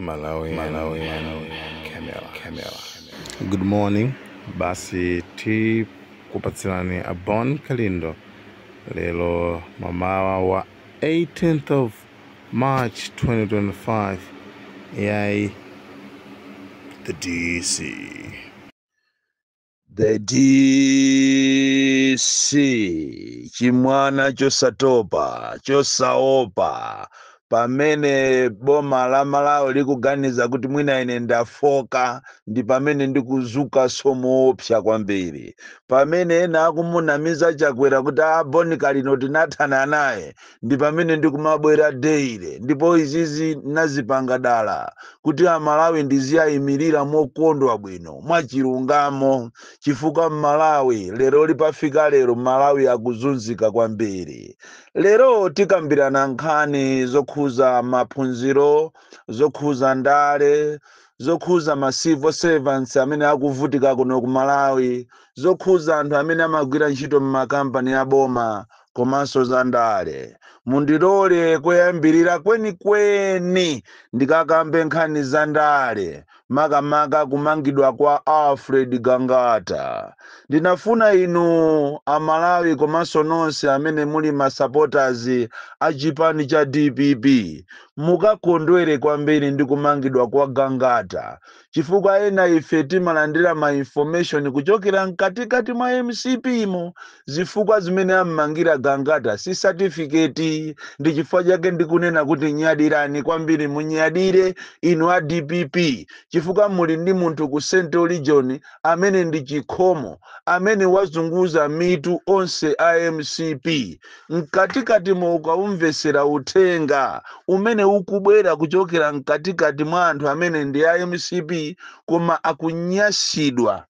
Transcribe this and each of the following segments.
Malawi, Malawi, Camera, Camera. Good morning. Basi tikupatsirani a Bon Kalindo lero mamawa wa 18th of March 2025. Yayi, the DC. The DC, chimwana chosatopa, chosaopa. Pamene boma la Malawi likuganiza kuti mwina ine ndafoka, ndi pamene ndikuzuka somoopsa kwambiri. Pamene ena akumunamiza Chakwera kuti a Bon Kalindo tinathana naye, ndi pamene ndikumabwera daily. Ndipo izizi nazipanga dala kuti Amalawi ndiziyayimirira mokondwa bwino, mwachilungamo, chifukwa Mmalawi lero lipafika lero Malawi akuzunzika kwambiri. Lero tikambirana nkhani zokhuza maphunziro, zokhuza ndale, zokhuza ma civil servants amene akuvutika kuno ku Malawi, zokhuza anthu amene amagwira ntchito m'makampani aboma, komanso za ndale. Mundilole kuyambirira kwenikweni ndikakambe nkhani za ndale, makamaka kumangidwa kwa Alfred Gangata. Ndinafuna inu Amalawi komanso nonse amene muli ma supporters a chipani cha DPP mukakondwere kwambiri ndi kumangidwa kwa Gangata, chifukwa ena ife timalandira ma information kuchokera mkatikati mwa MCP mo. Zifukwa zimene ammangira Gangata si certificate. Ndi chifukwa chake ndikunena kuti nyadirani kwambiri, munyadire inu a DPP, chifukwa muli ndi munthu ku Central Region amene ndi chikhomo, amene wazunguza mitu onse a MCP. Mkatikati mo ukaumvesera uthenga umene ukubwera kuchokera mkatikati mwa anthu amene ndi a MCP koma akunyasidwa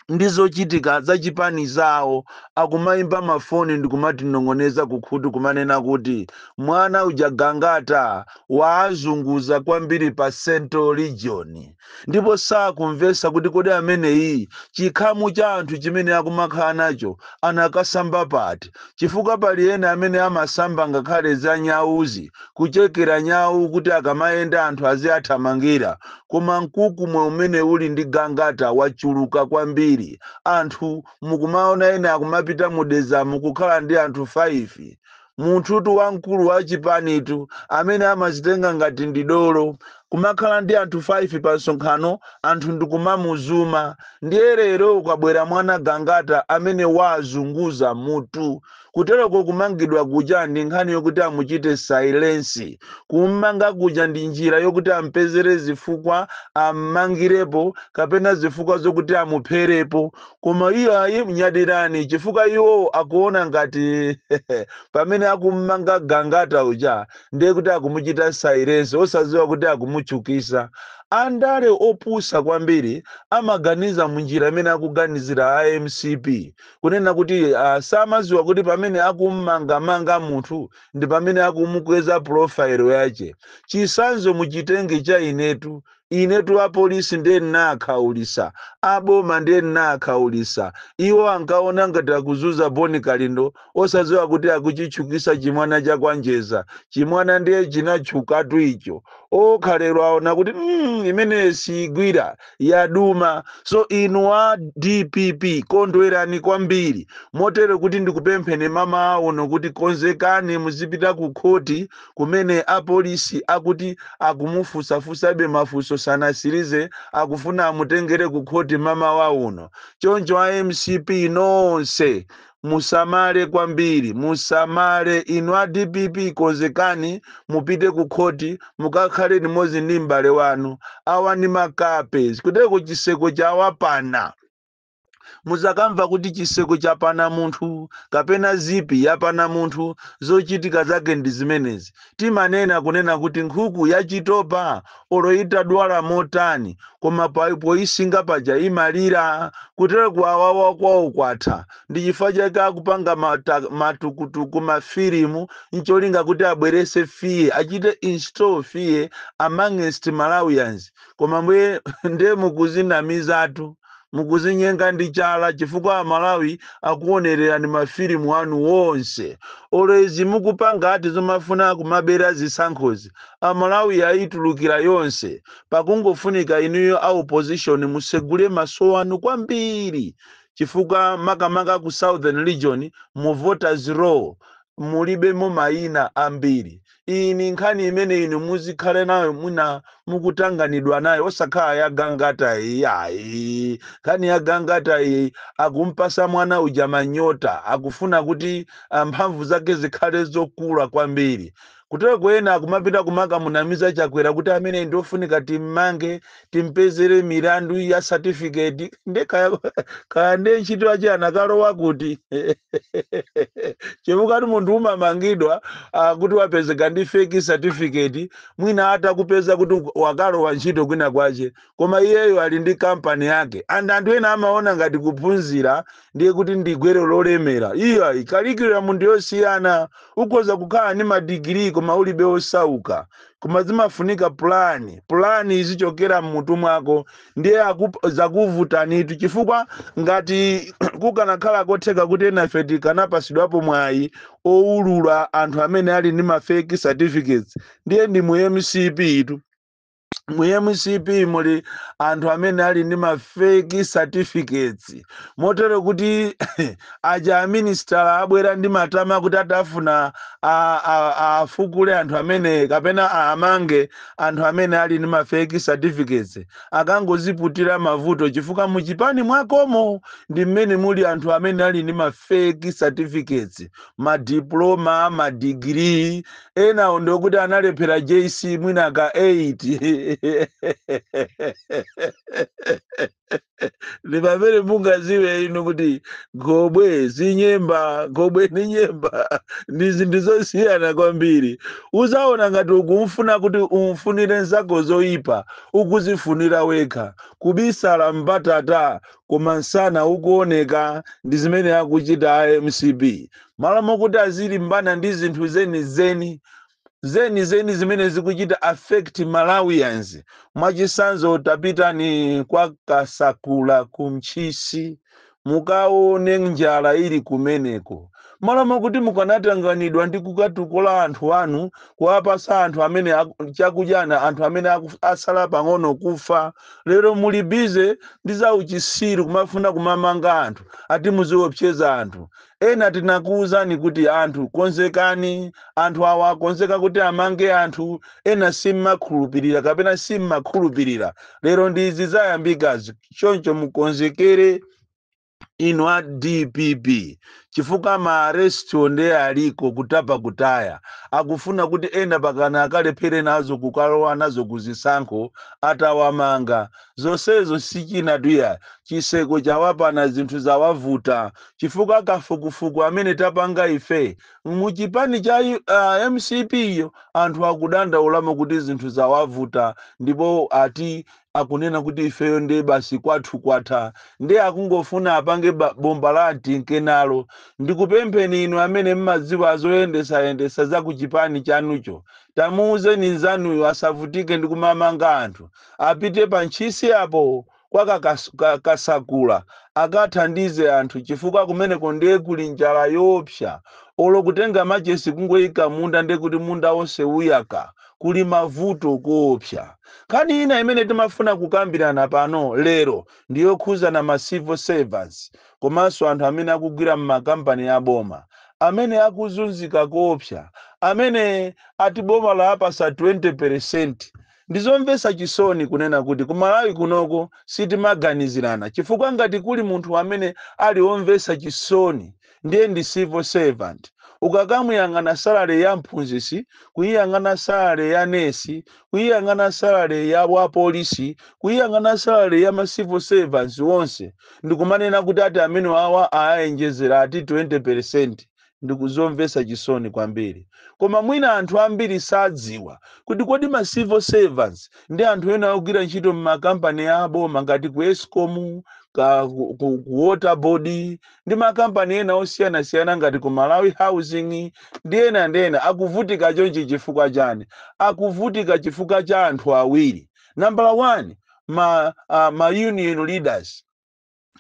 ndi zochitika za chipani zawo, akumayimba mafoni ndikumatinong'oneza kukhutu, kumanena kuti mwana uja Gangata waazunguza kwambiri pa Central Region, ndipo sakumvesa kuti kodi ameneyi chikhamu cha anthu chimene akumakhala nacho anakasamba pati, chifukwa pali ena amene amasamba ngakhale za nyauzi, kuchekera nyau kuti akamayenda anthu aziyathamangira. Koma mkukumwe umene uli ndi Gangata wachuluka kwambiri. Anthu mukumaona ena akumapita mudezamu kukhala ndi anthu 5. Munthutu wamkulu wa chipanitu amene amazitenga ngati ndi dolo kumakhala ndi anthu 5 pa msonkhano, anthu ndikumamuzuma. Ndiye lero ukabwera mwana Gangata amene wazunguza mutu kuteroko, kumangidwa kuja ndi nkhani yokuti amuchite silence. Kummanga kuja ndi njira yokuti ampezere zifukwa ammangirepo kapena zifukwa zokuti amupherepo. Koma iyo ayi, mnyadirani, chifukwa iwo akuona ngati pamene akummanga Gangata uja ndiye kuti akumuchita silence, osadziwa kuti akumuchukisa. Andale opusa kwambiri amaganiza munjira imene akuganizira a MCP, kunena kuti samaziwa kuti pamene akummangamanga munthu ndi pamene akumukweza profile yache. Chisanzo muchitenge cha inetu. Inetu apolisi ndiye ndinakhaulisa, aboma ndiye ndinakhaulisa. Iwo ankaona ngati akuzuza Boni Kalindo, osadziwa kuti akuchitchukisa chimwana cha kwanjeza. Chimwana ndiye chinatchukatu icho. Okhalero aona kuti imene sigwira yaduma. So inu a DPP kondwerani kwambiri, motero kuti ndikupempheni mama uno kuti konzekani muzipita ku khoti kumene apolisi akuti akumufusafusabe mafunso, sanasirize, akufuna amutengere ku khoti mama wa uno. Choncho a MCP nonse musamale kwambiri, musamale. Inu a DPP konzekani mupite ku khoti, mukakhale limodzi ndi m'bale wanu. Awa ndi makape kuteko, chiseko chawapana. Muzakamva kuti chiseko chapana munthu kapena zipi yapana munthu, zochitika zake ndi zimenezi. Timanena kunena kuti nkhuku yachitopa olo itadwala motani, koma poyisinga paja imalira. Kutero kuwawawa kwawo kwatha. Ndi chifukwa chake akupanga matukutuku, mafilimu, ncholinga kuti abwerese fear, achite install fear amongst Malawians. Koma mwe ndiye mukuzinamizatu. Mukuzinyenga ndi chala, chifukwa Amalawi akuonererani mafilimu anu wonse. Olezi mukupanga ati zomafuna kumabera zisankhozi, Amalawi ayitulukira yonse. Pakungofunika inuyo a opposition musegule maso anu kwambiri, chifukwa makamaka ku Southern Region mu voters roll mulibemo mayina ambiri. Iyi ni nkhani imene inu muzikhale nayo, mwina mukutanganidwa nayo, osakhala ya Gangata iyi, ayi. Nkhani ya Gangata iyi akumpasa mwana uja manyota, akufuna kuti mphamvu zake zikhale zokula kwambiri. Kutero ena akumapita kumakamunamiza Chakwera kuti amene ndiofunika timmange, timpezere milandu ya certificate. Nde kaya, kaya nde ntchito yache anakalowa kuti? Chifukwa munthu umamangidwa kuti wapezeka ndi fake certificate, mwina atakupeza kuti wakalowa ntchito kwina kwache, koma iyeyo ali ndi kampani yake. And anthu ena amaona ngati kuphunzira ndiye kuti ndi gwero lolemera. Iya, curriculum ndiyosiyana. Ukhoza kukhala ndi madigiri koma ulibe osauka. Koma zimafunika plan, plan izichokera mmutu mwako. Ndiye zakuvutanitu, chifukwa ngati kukanakhala kotheka kuti enafe tikanapasidwapo mwayi owulula anthu amene ali ndi ma fake certificates, ndiye ndi mu MCP itu. Mu MCP muli anthu amene ali ndi ma fake certificates, motero kuti aja aministala abwera ndi matama kuti atafuna afukule anthu amene kapena amange anthu amene ali ndi ma fake certificates, akangoziputira mavuto, chifukwa muchipani mwakomo ndi mmene muli anthu amene ali ndi ma fake certificates, madiploma, madigiri. Enawo ndiokuti analephera JC mwina ka 8. Ndi pamene mungaziwe inu kuti gobwe zinyemba, gobwe ndi nyemba ndi zinthu zosiyana kwambiri. Uzaona ngati ukumfuna kuti umfunire nzako zoyipa, ukuzifunira wekha. Kubisala mbatata koma msana ukuoneka, ndi zimene akuchita a MCP. Malo mokuti azilimbana ndi zinthu zenizeni zenizeni zimene zikuchita affect Malawians, mwachisanzo tapitani kwa Kasakula kumchisi, mukaone njala ili kumeneko. Malo mokuti mukanatanganidwa ndi kukatukula anthu anu, kuwapasa anthu amene chakudyana, anthu amene asala pang'ono kufa, lero muli busy ndi za uchisiru, kumafuna kumamanga anthu, ati muziopseza anthu ena. Tinakuwuzani kuti anthu konzekani, anthu awa akonzeka kuti amange anthu ena. Simmakhulupirira kapena simmakhulupirira, lero ndi izi zayambikazi. Choncho mukonzekere inu a DPP, chifukwa ma arrest ndiye aliko kutapa kutaya. Akufuna kuti ena pakana akalephere nazo kukalowa nazo kuzisankho atawamanga. Zonsezo sichina tuya, chiseko chawapana, zinthu zawavuta, chifukwa kafukufuku amene tapanga ife muchipani cha MCP yo, anthu akudandaulamo kuti zinthu zawavuta, ndipo ati akunena kuti ifeyo ndiye basi kwathu kwatha. Ndiye akungofuna apange bomba la mtinkenalo. Ndikupempheni inu amene mmadziwa azoyendesayendesa za kuchipani chanucho, tamuuzeni nzanuyo asavutike ndi kumamanga anthu, apite pa Ntchisi apo kwa Kasakula akathandize anthu, chifukwa kumeneko ndiye kuli njala yoopsa. Olo kutenga machesi kungoyika munda, ndiye kuti munda wonse uyaka. Kuli mavuto koopsa. Nkhani ina imene timafuna kukambirana pano lero ndiyokhuzana ma civil servants komanso anthu amene akugwira m'makampani aboma, amene akuzunzika koopsa, amene ati boma laapasa 20. Ndizomvetsa chisoni kunena kuti kumalawi kunoko sitimaganizirana, chifukwa ngati kuli munthu amene ali womvetsa chisoni ndiye ndi civil servant. Ukakamuyang'ana salary ya mphunzitsi, kuyiyang'ana salary ya nesi, kuyiyang'ana salary ya wapolisi, kuyiyang'ana salary ya ma civil servants wonse, ndikumanena kuti ati amene awa ayenjezera ati 20, ndikuzomvetsa chisoni kwambiri. Koma mwina anthu ambiri sadziwa kuti kodi ma civil servants ndi anthu ena ogwira ntchito m'makampani aboma ngati ku ESCOM, ku Water Board ndi makampani ena osiyanasiyana ngati ku Malawi Housing ndi ena ndi ena, akuvutika chonchi chifukwa chani? Akuvutika chifukwa cha anthu awiri. Number one, ma union leaders.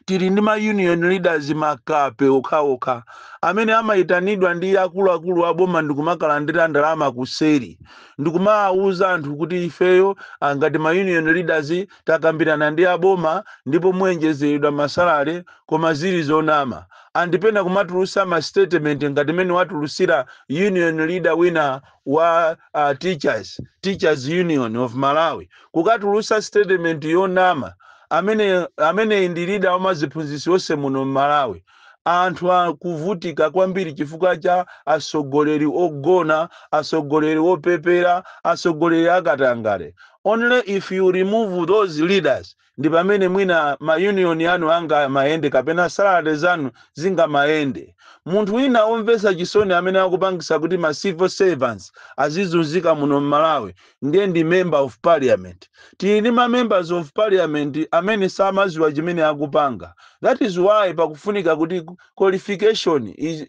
Tili ndi ma union leaders makape okhaokha amene amayitanidwa ndi akuluakulu aboma ndikumakalandira ndalama kuseri, ndikumawuza anthu kuti ifeyo ngati ma union leaders takambirana ndi aboma ndipo muyenjezeredwa ma salary, koma zili zonama. Andipena kumatulusa ma statement ngati mene watulusira union leader wina wa Teachers Union of Malawi, kukatulusa statement yonama. Amene ndi leader wa maziphunzitsi onse muno m'Malawi. Anthu akuvutika kwambiri chifukwa cha atsogoleri ogona, atsogoleri opepera, atsogoleri akatangale. Only if you remove those leaders ndi pamene mwina ma union anu anga mayende kapena salary zanu zingamayende. Munthu wina omvetsa chisoni amene akupangisa kuti ma civil servants azizunzika muno m'Malawi ndiye ndi member of parliament. Tili ndi ma members of parliament amene samaziwa chimene akupanga. That is why pakufunika kuti qualification is,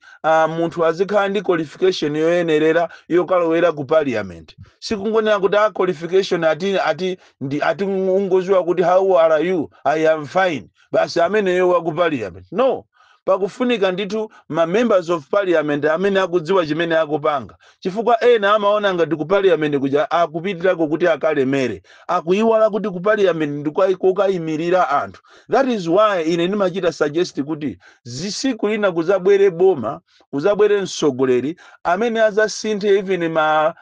munthu azikhala ndi qualification yoyenerera yokalowera ku parliament. Sikungonena kuti a qualification ati ndi ati ungoziwa kuti "How are you?" "I am fine," basi, ameneyo wa ku parliament. No, pakufunika ndithu ma members of parliament amene akudziwa chimene akupanga, chifukwa ena amaona ngati ku parliament kuja akupitirako kuti akalemere, akuiwala kuti ku parliament ndikukayimirira anthu. That is why ine ndimachita suggest kuti zisiku lina kuzabwere boma, kuzabwere mtsogoleri amene azasinthe even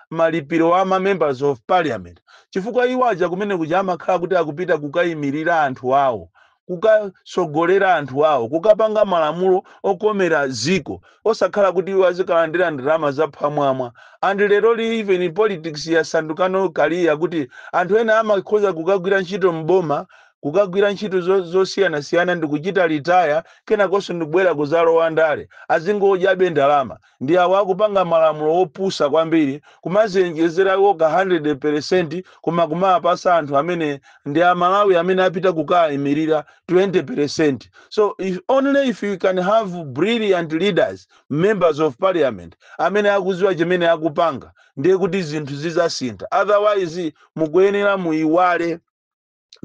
malipiro a ma members of parliament, chifukwa iwo aja kumene kuja amakhala kuti akupita kukayimirira anthu awo, kukasogolera anthu awo, kukapanga malamulo okomera ziko, osakhala kuti iwo azikalandira ndalama zaphwamwamwa. And lero li even politics yasandukano kaliya kuti anthu ena amakhoza kukagwira ntchito mboma, kukagwira ntchito zosiyanasiyana ndi kuchita retire, kenakonso ndikubwera kuzalowa ndale, azingodyabe ndalama. Ndi awo akupanga malamulo opusa kwambiri, kumazenjezera woka 100, koma kumapasa anthu amene ndi Amalawi amene apita kukayimirira 20. So if, only if you can have brilliant leaders, members of parliament amene akuziwa chimene akupanga, ndiye kuti zinthu zizasintha. Otherwise mukuyenera muyiwale.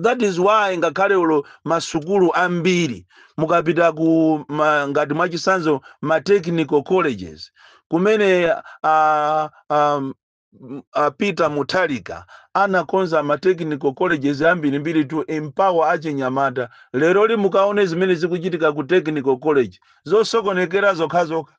That is why ngakhale ulo masukulu ambiri mukapita ku ngati mwachisanzo ma technical colleges kumene Peter Mutharika anakonza ma technical colleges ambirimbiri to empower achinyamata, lero li mukaone zimene zikuchitika ku technical college, zosokonekera zokhazokha,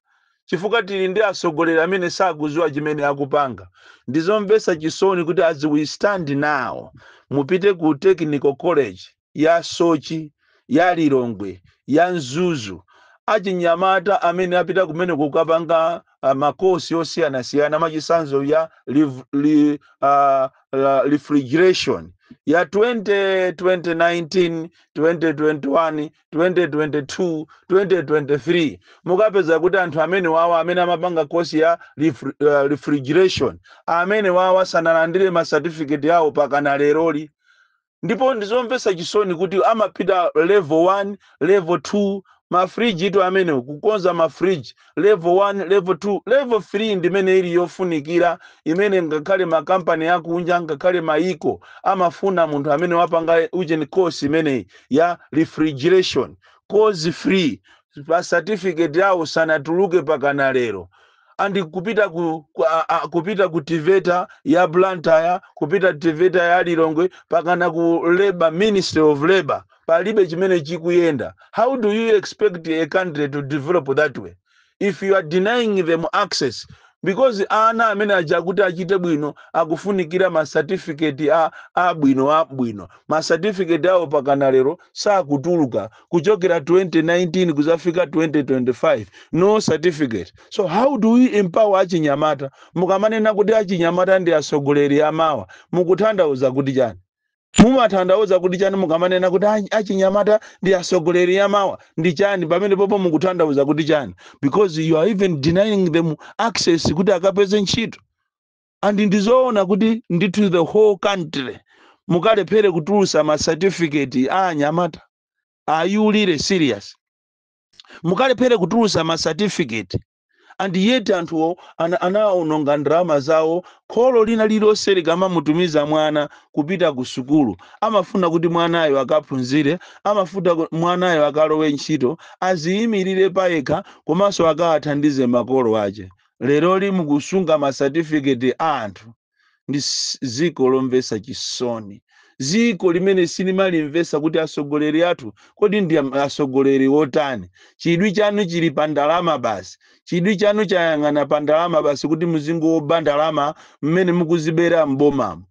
chifukwa tili ndi atsogoleri amene sakuziwa chimene akupanga. Ndizomvetsa chisoni kuti as we stand now, mupite ku technical college ya Sochi, ya Lilongwe, ya Mzuzu, achinyamata amene apita kumene kukapanga makosi osiyanasiyana, machisanzo ya refrigeration ya 20, 2019, 2021, 2022, 2023, mukapeza kuti anthu amene wawa amene amapanga kosi ya refrigeration amene wawa sanalandire ma certificate yawo pakana leroli. Ndipo ndizomvetsa chisoni kuti amapita level 1, level 2, mafriji ito amene kukonza mafriji level 1, level 2, level 3 ndimene ili yofunikira, imene ngakhale makampani akunja, ngakhale maiko amafuna munthu amene wapanga ujeni course imeneyi ya refrigeration course free, pa certificate yawo sanatuluke pakana lero. And kupita ku TEVETA ya Blantyre, kupita TEVETA ya Lilongwe, pakana ku labor, Ministry of Labor, palibe chimene chikuyenda. How do you expect a country to develop that way if you are denying them access? Because ana amene aja kuti achite bwino akufunikira ma certificate a abwino abwino. Ma certificate awo pakana lero sakutuluka, kuchokera 2019 kuzafika 2025, no certificate. So how do we empower achinyamata? Mukamanena kuti achinyamata ndi atsogoleri amawa, mukutanthauza kuti chani? Mumatanthauza kuti chani mukamanena kuti achinyamata ndi atsogoleri amawa? Ndi chani pamene popo? Mukutanthauza kuti chani? Because you are even denying them access kuti akapeze ntchito. And ndizoona kuti ndithu the whole country mukalephere kutulusa ma certificate a anyamata? Are you really serious? Mukalephere kutulusa ma certificate? And And yet anthuwo anaononga ndalama zawo. Kholo lina lililonse likamamutumiza mwana kupita ku sukulu, amafuna kuti mwanayo akaphunzire, amafuna mwanayo akalowe ntchito, aziyimirire payekha, komanso akawathandize makolo ache. Leroli mukusunga masatifiketi a anthu. Ndi ziko lomvetsa chisoni, ziko limene silimalimvetsa kuti atsogoleri athu kodi ndi atsogoleri wotani. Chidwi chanu chili pa ndalama basi, chidwi chanu chayang'ana pa ndalama basi, kuti muzingoba ndalama mmene mukuzibera m'bomamo.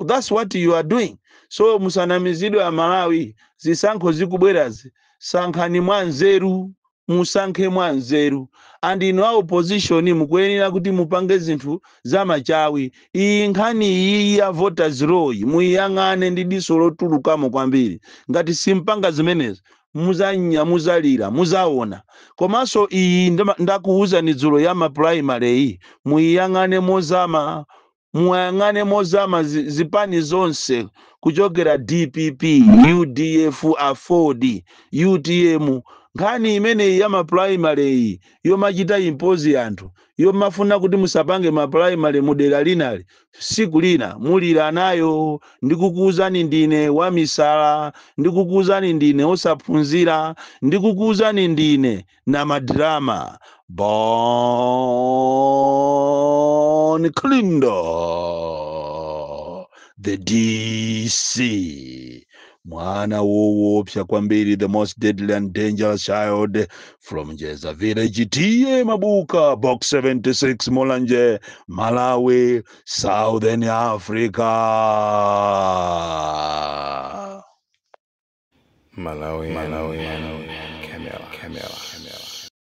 That's what you are doing. So musanamizidwe Amalawi, zisankho zikubwerazi, sankhani mwa nzeru, musankhe mwa nzeru. And inu a opposition mukuyenera kuti mupange zinthu zamachawi. Iyi nkhani iyi ya voters roll muyiyang'ane ndi diso lotulukamo kwambiri. Ngati simpanga zimenezo, muzanya, muzalira, muzaona. Komanso iyi ndakuwuzani dzulo ya ma primary iyi, muyiyang'ane mozama, muyang'ane mozama. Zipani zonse kuchokera DPP, UDF, AFORD, UTM, nkhani imeneyi ya ma primary iyi yomachita impose anthu, yomafuna kuti musapange ma primary mudera linali, siku lina mulira nayo. Ndikukuwuzani ndine wamisala, ndikukuwuzani ndine osaphunzira, ndikukuwuzani ndine na madrama. Bon Kalindo, the DC, mwana woopsa kwambiri, the most deadly and dangerous child from Jeza Village, T/A Mabuka, Box 76, Mulanje, Malawi, Southern Africa. Malawi, Malawi,